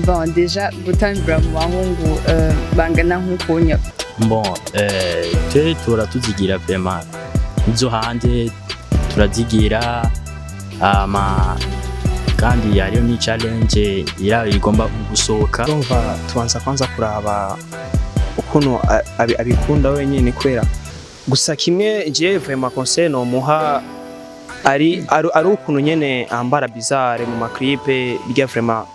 Bon, déjà gutangura mu bahungu bangana nk'ukunya. Bon, twe tura tuzigira vraiment izo hanze turazigira ama kandi hariyo ni challenge ira igomba gusohoka. Urumva, tubanza kwanza kuraba ukuntu abikunda wenyine, kubera gusa kimwe je vraiment conseil nomuha ari ukuntu nyene ambara bizarre mu ma clip bijya vraiment.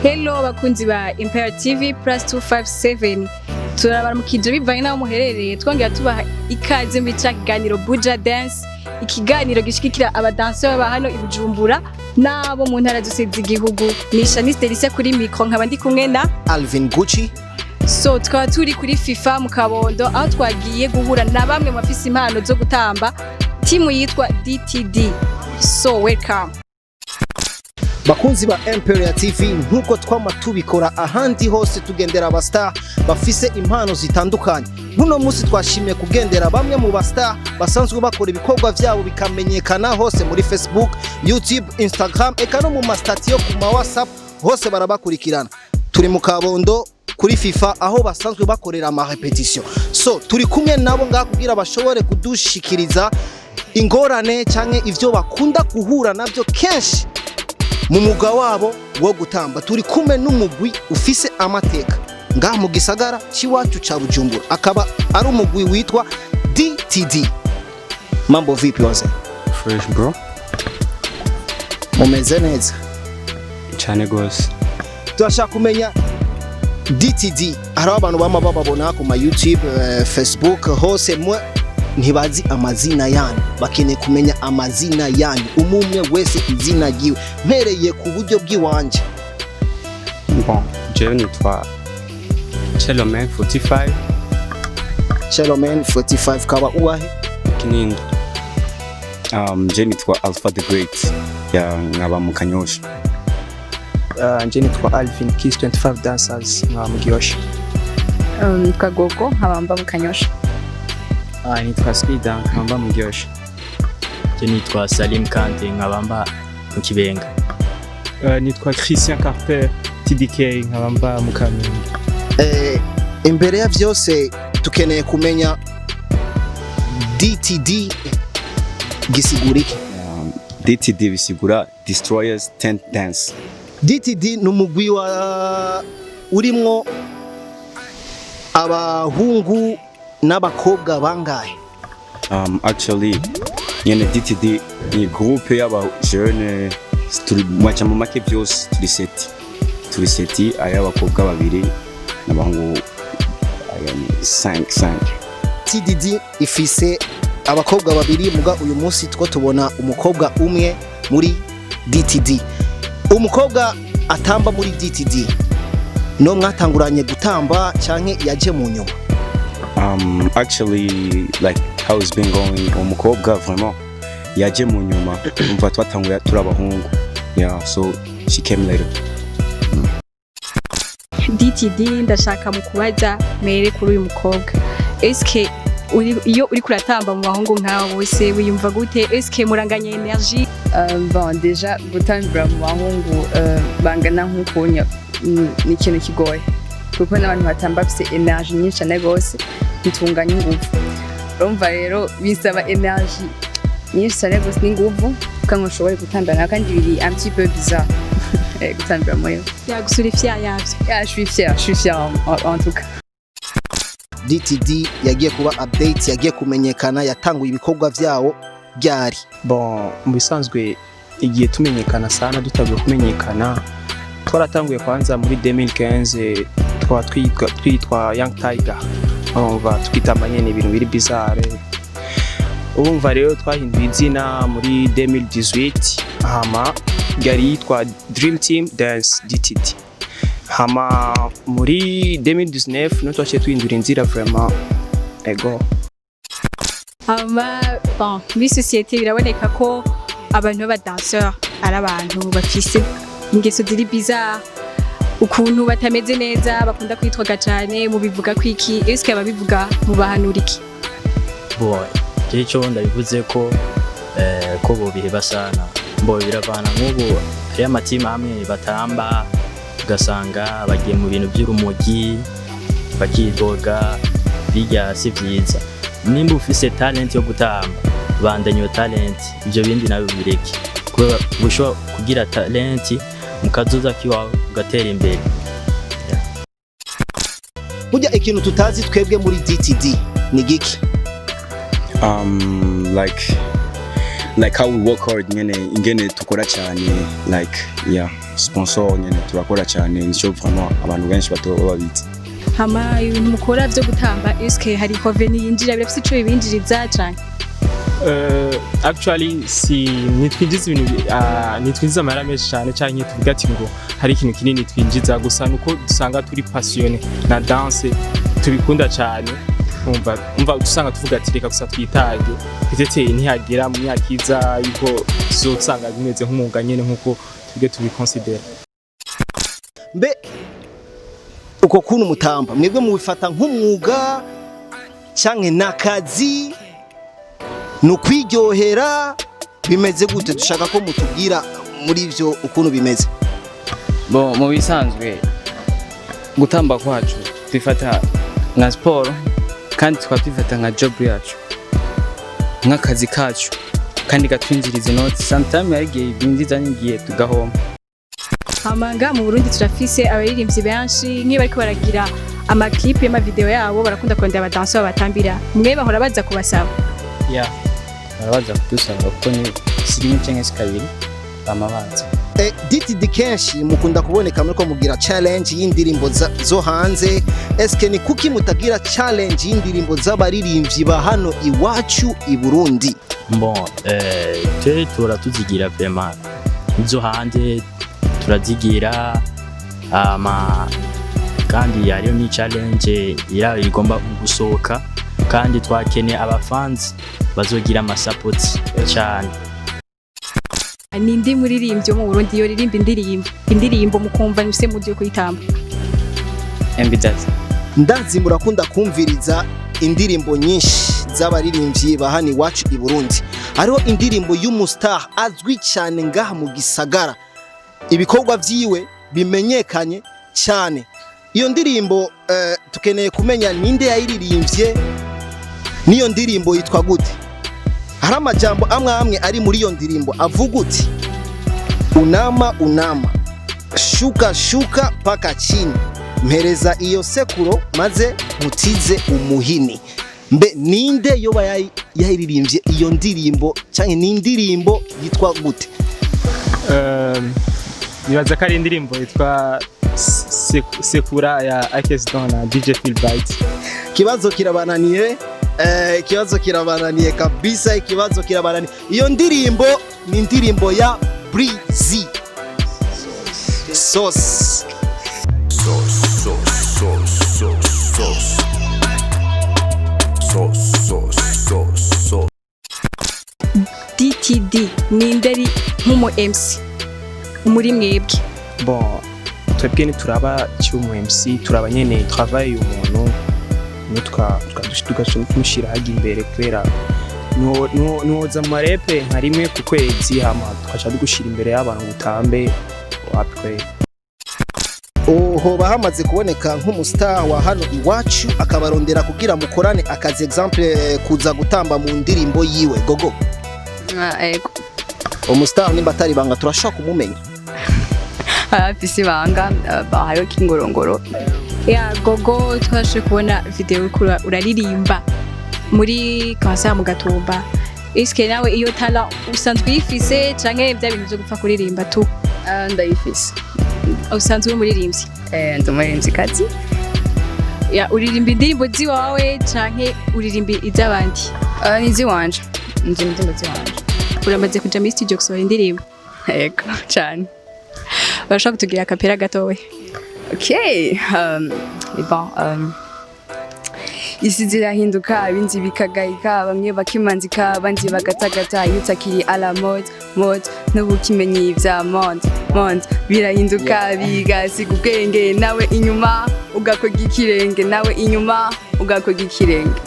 Hello bakunzi ba Imperial TV plus 257, turabaramukije bivanye n'aho muherereye, twongera tubaha ikaze muri ca kiganiro Buja Dance, ikiganiro gishigikira abadanseur baba hano i Bujumbura n'abo mu ntara zose z'igihugu. Ni Shanice Delicia kuri micro, nkaba ndi kumwe na Alvin Gucci. So tukaba turi kuri FIFA mu Kabondo, aho twagiye guhura na bamwe mu bafise impano zo gutamba, timu yitwa DTD. So welcome. Bakunzi ba Imperial TV, nkuko twama tubikora ahandi hose, tugendera aba star bafise impano zitandukanye. Nkuno munsi twashimiye kugendera bamwe mu ba star basanzwe bakora ibikorwa vyabo bikamenyekana hose muri Facebook, YouTube, Instagram, eka no mu ma status yo ku ma WhatsApp hose barabakurikirana. Turi mu Kabondo kuri FIFA aho basanzwe bakorera ama répétition. So turi kumwe nabo ngaha kugira bashobore kudushikiriza ingorane canke ivyo bakunda guhura navyo kenshi mu mwuga wabo wo gutamba. Turi kumwe n'umugwi ufise amateka ngaha mu gisagara c'iwacu ca Bujumbura, akaba ari umugwi witwa DTD. Mambo vipi wazee? Fresh, bro. Mumeze neza? Cyane gose. Turashaka kumenya DTD. Hariho abantu bama bababona ku ma YouTube, Facebook hose, mwe ntibazi amazina yanyu. Bakeneye kumenya amazina yanyu, umumwe wese izina ryiwe, mpereye ku buryo bw'iwanje. Bon, jewe nitwa Cheloman 45. Cheloman 45, kaba uwahe? Kinindo. Je nitwa Alpha the Great ya nkaba mu Kanyosha. Nje nitwa Alvin Kiss 25 Dancers, nkaba mu Gihosha. Nitwa Gogo, nkaba mba mu Kanyosha. Ah, nitwa Skida, nkaba mu Gihosha. Je nitwa Salim Kante, nkaba mba mu Kibenga. Nitwa Christian Carter TDK, nkaba mba mu Kamenge. Imbere ya vyose tukeneye kumenya DTD gisigura iki? DTD bisigura Destroyers Tent Dance. DTD ni umugwi wa urimwo abahungu n'abakobwa bangahe? Actually nyene DTD ni groupe y'aba jeune, turi maca mu make byose turi sept, turi sept, ay'abakobwa babiri n'abahungu aya ni 5 5. TDD ifise abakobwa babiri, muga uyu munsi two tubona umukobwa umwe muri DTD. Umukobwa atamba muri DTD no mwatanguranye gutamba canke yaje mu nyuma? Actually, like how it's been going, umukobwa vraiment yaje mu nyuma. Umva, twatanguye turi abahungu, yeah, so she came later. DTD, ndashaka mu kubaza mere kuri uyu mukobwa: eske iyo uri kuratamba mu bahungu nk'abo bose wiyumva gute? Eske muranganya énergie? Bon, déjà gutambira mu bahungu bangana nk'ukunya ni ikintu kigoye, kuko n'abantu batamba bafise énergie nyinshi cyane rwose, ntitunganya inguvu. Urumva rero bisaba énergie nyinshi cyane rwose n'inguvu kugira ngo ushobore gutambira nawe, kandi biri un petit peu bizarre gutambira muri bo. Yagusura ifya yavyo. Yeah, je suis fière, je suis fière en tout cas. DTD yagiye kuba update, yagiye kumenyekana, yatanguye ibikorwa vyawo ryari? Bon, mu bisanzwe igihe tumenyekana sana, dutanguye kumenyekana, twaratanguye kwanza muri 2015, twaba twitwa Young Tiger. Urumva, tukitamba nyene ibintu biri bizarre. Urumva rero twahinduye izina muri 2018, hama yari yitwa Dream Team Dance DTD. Hama muri 2019 no twaciye tuhindura inzira vraiment, ego. Hama bon, muri société biraboneka ko abantu b'abadanseur ari abantu bafise ingeso ziri bizarre, ukuntu batameze neza, bakunda kwitwaga cane. Mubivuga kwiki? Eske ababivuga mubahanura iki? Bo je ico ndabivuze ko ko bobiheba sana. Bo biravana, nk'ubu hariyo amatima amwe batamba ugasanga bagiye mu bintu by'urumogi, bakidoga bijya, si vyiza. Nimba ufise talent yo gutamba, bandanya iyo talent, ivyo bindi nabyo bireke, kubera ushobora kugira talent mu kazoza kiwawe ugatera imbere. Burya ikintu tutazi twebwe muri DTD ni giki? Like how we work hard nyene, ingene tukora cyane, like yeah, sponsor nyene, turakora cyane, nico vraiment abantu benshi batoba babizi. Hama ibintu mukora vyo gutamba, eske hari revenu yinjira? Birafise ico bibinjiriza cane? Actually si nitwinjiza ibintu nitwinjiza amahera menshi cyane canke tuvuga ati ngo hari ikintu kinini twinjiza. Gusa nuko dusanga turi passionné na danse, tubikunda cyane. Umva usanga tuvuga ati reka gusa twitange, peut-être ntihagera mu myaka iza yuko tuzosanga bimeze nk'umwuga nyene nkuko twebwe tubiconsidera. Mbe uko kuntu mutamba, mwebwe mubifata nk'umwuga canke n'akazi, ni ukwiryohera, bimeze gute? Dushaka ko mutubwira muri ivyo ukuntu bimeze. Bo mu bisanzwe gutamba kwacu twifata nka siporo, kandi tukaba twifata nka job yacu, nk'akazi kacu, kandi katwinjiriza inoti. Sometimes hari igihe binjiza n'igihe tugahomba. Hama ngaha mu Burundi turafise abaririmbyi benshi, nk'iyo bariko baragira amaclip y'amavideo yabo barakunda kurondera abadanseur babatambira. Mwe bahora baza kubasaba? Ya, barabaza kudusaba, kuko ni si rimwe cyangwa se kabiri bama baza. DTD, kenshi mukunda kuboneka muriko mugira challenge y'indirimbo zo hanze. Eske ni kuki mutagira challenge y'indirimbo z'abaririmbyi ba hano iwacu i Burundi? Bon, twe tura tuzigira vraiment izo hanze turazigira. Ama kandi hariyo ni challenge ira igomba gusohoka, kandi twakeneye abafans bazogira amasupport cyane. Ni ndi muririmbyi wo mu Burundi yo ririmba indirimbo mukumva mufise mood yo kuyitamba? MB Data. Ndazi murakunda kumviriza indirimbo nyinshi z'abaririmbyi ba hano iwacu i Burundi. Hariho indirimbo y'umustar azwi cyane ngaha mu gisagara, ibikorwa vyiwe bimenyekanye cyane. Iyo ndirimbo tukeneye kumenya ninde yayiririmbye, n'iyo ndirimbo yitwa gute. Hari amajambo amwe amwe ari muri iyo ndirimbo avuga uti: "Unama unama, shuka shuka paka chini, mpereza iyo sekuro maze nkutize umuhini." Mbe ninde yoba yayiririmbye iyo ndirimbo, cyangwa ni indirimbo yitwa gute? Nibaza ko ari indirimbo yitwa Sekura ya Akes Don na DJ Philbyte. Ikibazo kirabananiye, ikibazo kirabananiye kabisa, ikibazo kirabananiye. Iyo ndirimbo ni indirimbo ya Breezy Sauce. Sauce, sauce, sauce, sauce, sauce. Sauce, sauce, sauce, sauce. DTD, ninde ari nk'umu MC muri mwebwe? Bon, twebwe ntituraba cy'umu MC, turaba nyene travail y'umuntu, tugaca tumushyira hajya imbere, kubera nuwoza mu marepe nka rimwe ku kwezi, hama tugaca tugushyira imbere y'abantu ngo utambe, wapi kweli. Hoba hamaze kuboneka nk'umustar wa hano iwacu akabarondera kugira mukorane akazi, exemple kuza gutamba mu ndirimbo yiwe, Gogo? Ah, ego. Umustar nimba atari ibanga turashobora kumumenya? Afise ibanga, hariho kingorongoro. Ya Gogo, twashe kubona video uriko uraririmba muri concert mu Gatumba. Eske nawe iyo talent usanzwe uyifise, canke bya bintu byo gupfa kuririmba tu? Ah, ndayifise. Usanzwe uri umuririmbyi? Eh, ndi umuririmvyikazi. Ya, uririmba indirimbo ziwawe canke uririmba iz'abandi? Ah, ni iziwanje, nzi indirimbo ziwanje. Uramaze kuja muri studio gusohora indirimbo? Ego cane. Urashobora kutugira a cappella gatoya? Ok, bon, isi zirahinduka, ibindi bikagayika, bamwe bakimanzika, abandi bagatagata. Iyo utakiri à la mode mode, n'ubukimenyi vya monde monde birahinduka, bigasiga ubwenge nawe inyuma ugakoga ikirenge, nawe inyuma ugakoga ikirenge.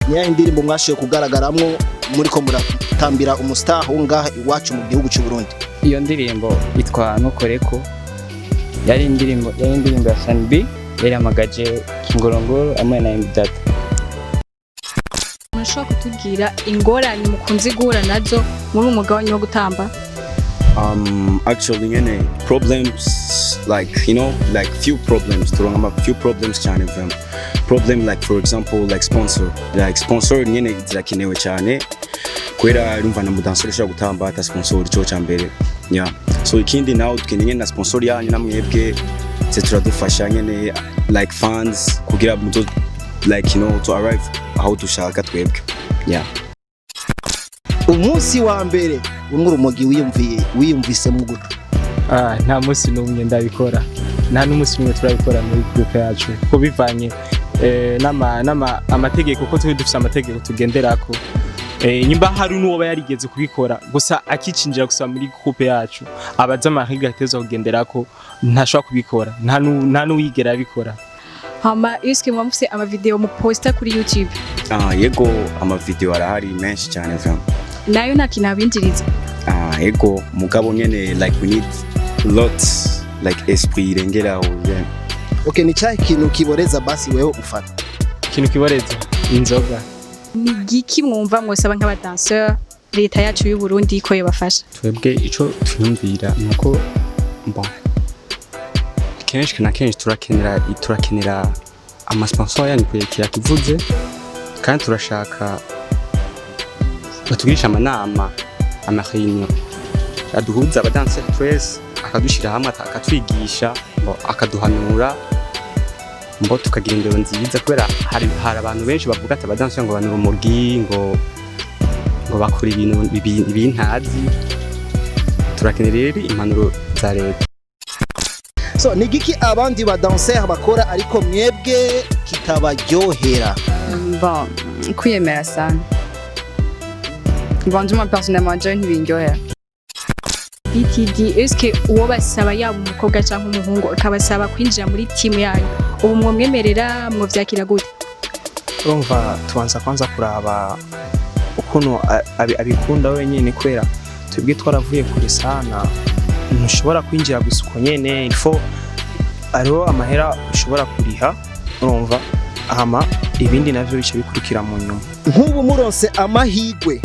Niyahe indirimbo mwashoboye kugaragaramwo muriko muratambira umustar wo ngaha iwacu mu gihugu cy'u Burundi? Iyo ndirimbo yitwa Nukoreko, yari indirimbo ya Sanbi, yari amagaje Kingorongoro hamwe na Mdata. Murashobora kutubwira ingorane mukunze guhura nazo muri uyu mugabane wo gutamba? Actually nyene problems like like few problems, turonka ama few problems cyane vraiment. Problem like, for example, like sponsor, like sponsor nyene zirakenewe cyane kubera urumva na mudanseur ushobora gutamba ata sponsor, ico ca mbere. Yeah, so ikindi nawe dukeneye nyene na sponsor yanyu namwebwe ze turadufasha nyene like fans kugira muzo like to arrive aho dushaka twebwe, yeah. Umunsi wa mbere umwe urumogi wiyumviye, wiyumvise mu gute? Ah, nta munsi n'umwe ndabikora, nta n'umunsi n'umwe turabikora muri groupe yacu, ko bivanye n'ama amategeko, ko turi dufise amategeko tugenderako. Nyimba hari n'uwoba yarigeze kubikora gusa akicinjira gusa muri groupe yacu, abaza amahiga atezwa kugenderako, ntashobora kubikora, nta n'uwigera abikora. Hama eske muba mufise amavideo muposta kuri YouTube? Ah, yego, amavideo arahari menshi cyane vraiment. Nayo nta kintu abinjiriza? Ah, yego, mugabo nyene like we need lots like esprit irengeraho, yeah. Okay, ni cyahe kintu kiboreza basi wewe ufata? Ikintu kiboreza, inzoga. Ni giki mwumva mwosaba nk'abadanseur leta yacu y'u Burundi ko yobafasha? Twebwe ico twiyumvira ni uko, bon, kenshi na kenshi turakenera amasponsor yanyu kuyekera kivuze, kandi turashaka batugirisha amanama, amaréunion aduhuza abadanseri twese, akadushira hamwe, akatwigisha, bon, akaduhanura mbo tukagira indero nziza, kubera hari abantu benshi bavuga ati abadanseri ngo banura urumogi, ngo bakora ibintu ibintazi. Turakenera rero impanuro za leta. So ni giki abandi ba danseur bakora ariko mwebwe kitabaryohera? Bon, kwiyemera sana. Bon, du moins personnellement jewe ntibindyohera. BTD, eske uwo basaba, yaba umukobwa cyangwa umuhungu, akabasaba kwinjira muri team yanyu, ubu mwomwemerera, mwovyakira gute? Urumva tubanza kwanza kuraba ukuntu abikunda wenyine, kubera twebwe twaravuye kure sana, ntushobora kwinjira gusa uko nyene. Il faut hariho amahera ushobora kuriha, urumva, hama ibindi navyo bica bikurikira mu nyuma. Nk'ubu muronse amahigwe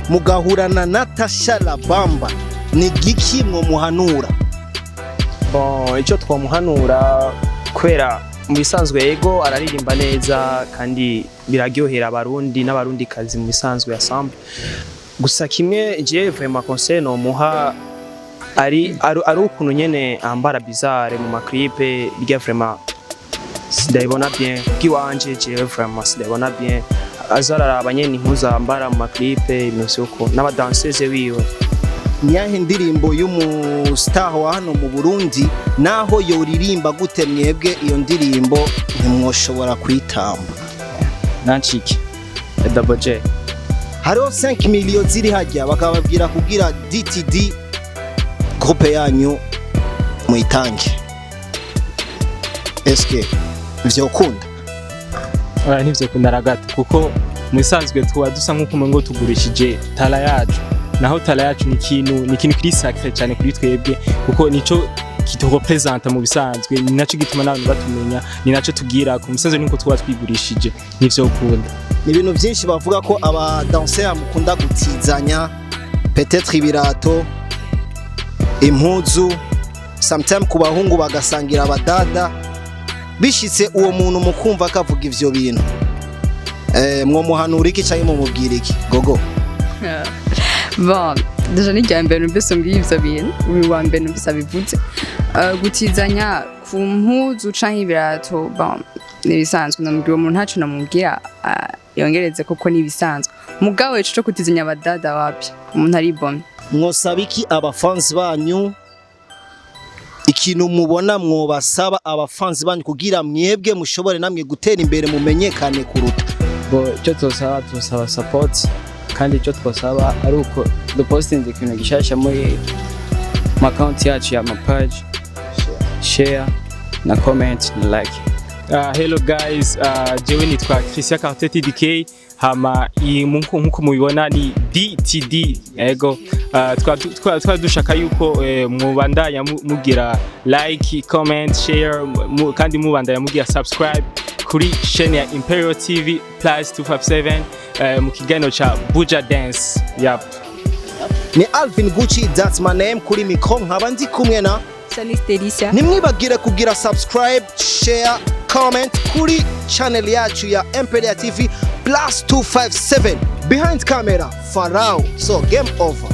mugahura na Natasha Labamba, ni giki mwomuhanura? Bon, icyo twamuhanura, kubera mu bisanzwe yego araririmba neza kandi biraryohera abarundi n'abarundi kazi mu bisanzwe ensemble, gusa kimwe je vraiment conseil nomuha ari ukuntu nyene ambara bizarre mu maclip, bijya vraiment sindabibona bien bw'iwanje. Jewe vraiment sindabibona bien, aza araraba nyene impuzu ambara mu maclip, ibintu vyuko n'abadanseze wiwe. Niyahe ndirimbo y'umustar wa hano mu Burundi, naho yoririmba gute, mwebwe iyo ndirimbo ntimwoshobora kuyitamba? Nancike, Double J. Hariho 5 million ziri hajya, bakababwira kugira DTD groupe yanyu muyitange, eske vyokunda? Oya, ntivyo kunda gato, kuko mu bisanzwe tuba dusa nk'uko umengo tugurishije talent yacu, naho talent yacu ni ikintu kiri sacré cyane kuri twebwe, kuko nico kiturepresenta mu bisanzwe, ni naco gituma n'abantu batumenya, ni naco tugira ku musanzwe, nuko tuba twigurishije, nivyo kunda. Ni ibintu byinshi bavuga ko aba danseur mukunda gutizanya, peut-être ibirato, impuzu, sometime ku bahungu bagasangira abadada. Bishitse uwo muntu mukumva akavuga ivyo bintu, mwomuhanura iki canke mumubwira iki, Gogo? Bon, déjà ni irya mbere numvise mbwiye ivyo bintu, uyu wa mbere numvise abivuze. Gutizanya ku mpuzu canke ibirato, bon, ni ibisanzwe. Namubwira uwo muntu ntaco namubwira, yongereze kuko ni ibisanzwe. Mugabo ico co kutizanya abadada, wapi, umuntu aribomye. Mwosaba iki abafansi banyu? Ikintu mubona mwobasaba abafanzi banyu kugira mwebwe mushobore namwe gutera imbere, mumenyekane kuruta? Bo, icyo twosaba, twosaba support, kandi icyo twosaba ari uko dupostinze ikintu gishasha muri ma account yacu ya ma page, share na comment na like. Hello guys, jewe nitwa Christian Carter TDK. Hama iyi nkuko mubibona ni DTD. Ego, twa dushaka yuko mubandanya mugira like, comment, share, kandi mubandanya mugira subscribe kuri chaîne ya Imperial TV plus 257, mu kiganiro ca Buja Dance. Yep. Ni Alvin Gucci, that's my name. Kuri micro nkaba ndi kumwe na Shanice Delicia. Ntimwibagire kugira subscribe, share, comment kuri channel yacu ya Imperial TV plus 257. Behind camera, Farao. So game over.